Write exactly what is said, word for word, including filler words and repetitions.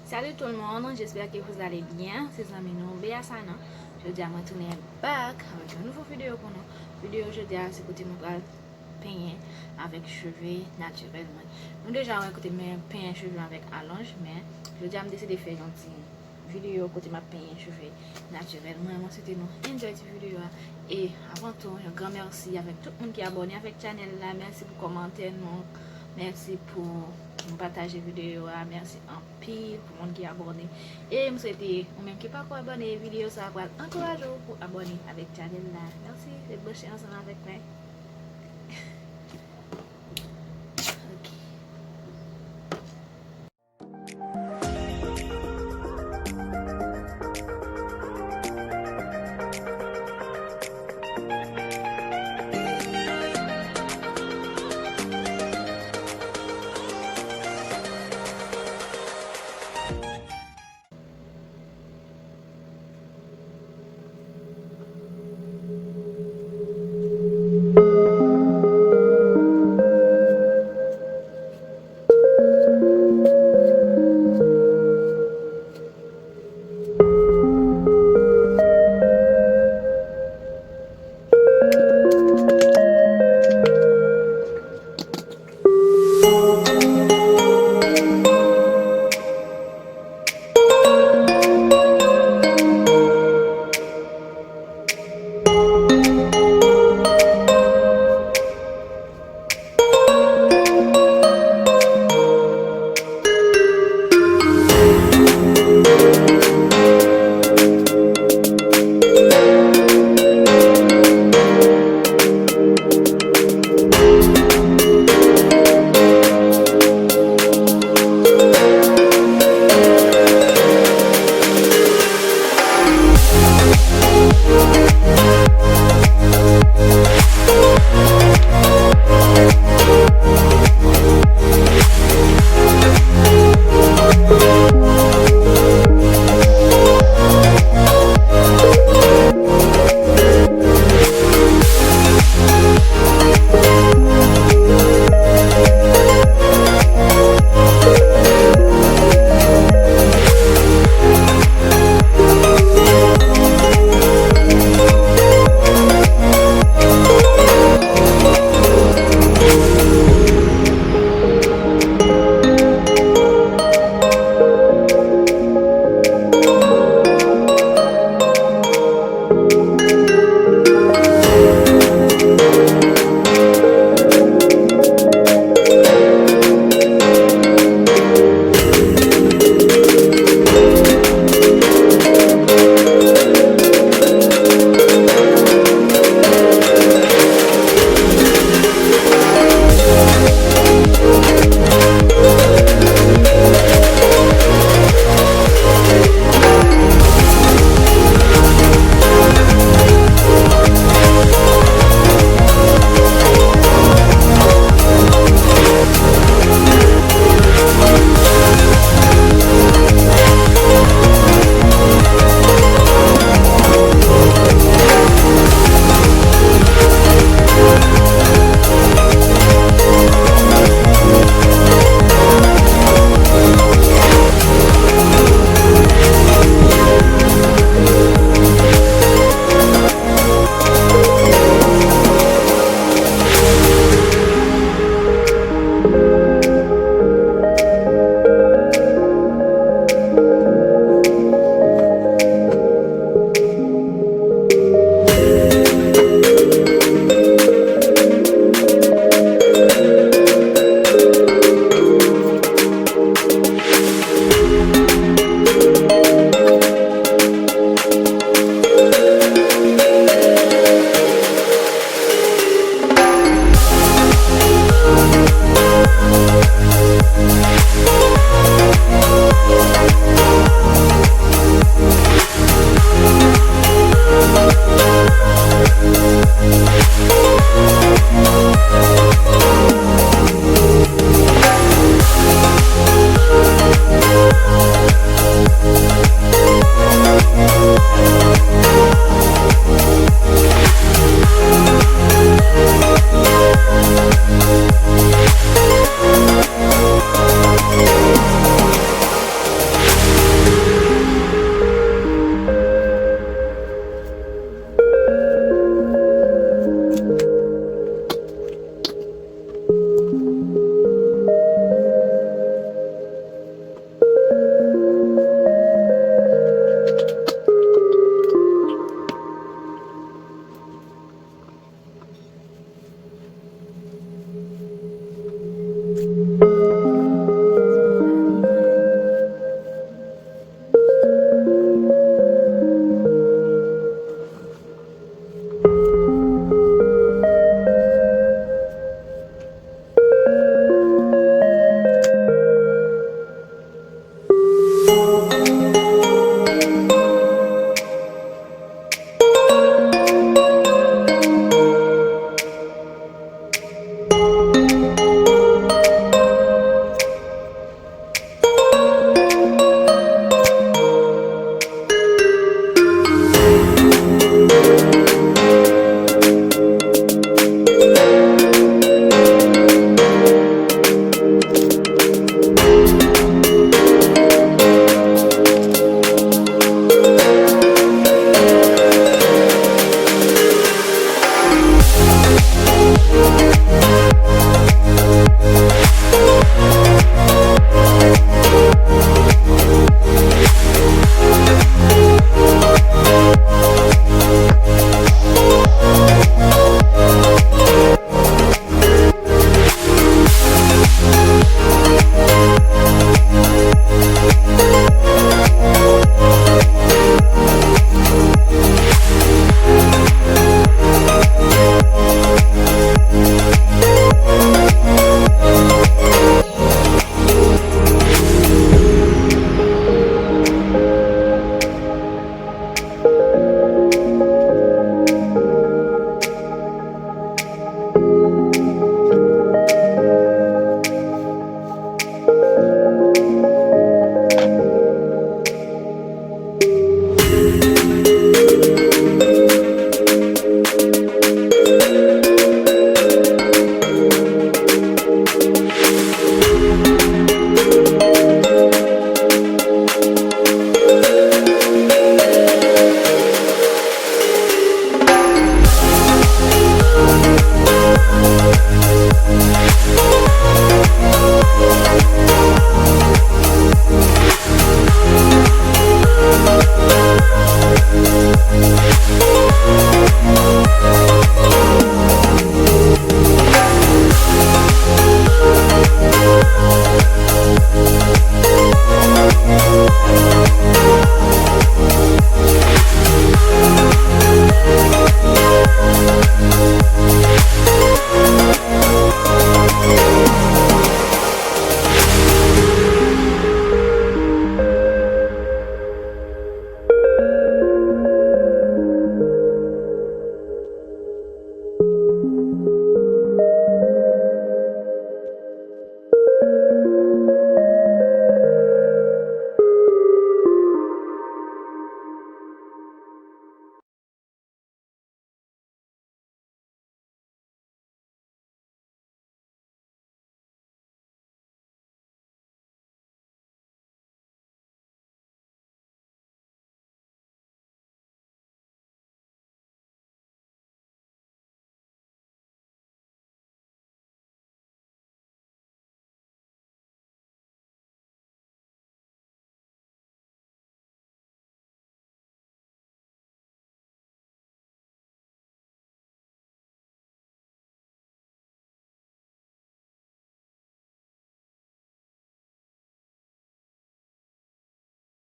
Salut tout le monde, j'espère que vous allez bien. Se zanmi nou Bea Sanon. Jodi a mwen tounen back avèk yon nouvo videyo pou nou. Videyo jodi a se kote nou pral penyen avèk cheve natirèl mwen. Nou deja wè kote mwen penyen cheve avèk alonj, men jodi a m deside fè yon ti videyo kote m ap penyen cheve natirèl mwen. Mwen swete nou enjoy ti videyo a. E avan tou, yon gran mèsi avèk tout moun ki abòne avèk chanèl la. Mèsi pou kòmantè nou. Mèsi pou nou pataje videyo a. Mèsi anpil pou moun ki abòne. E m swete ou menm ki pako abòne, videyo sa a pral ankouraje w pou abòne avèk chanèl la. Mèsi, ret branche ansanm avèk mwen.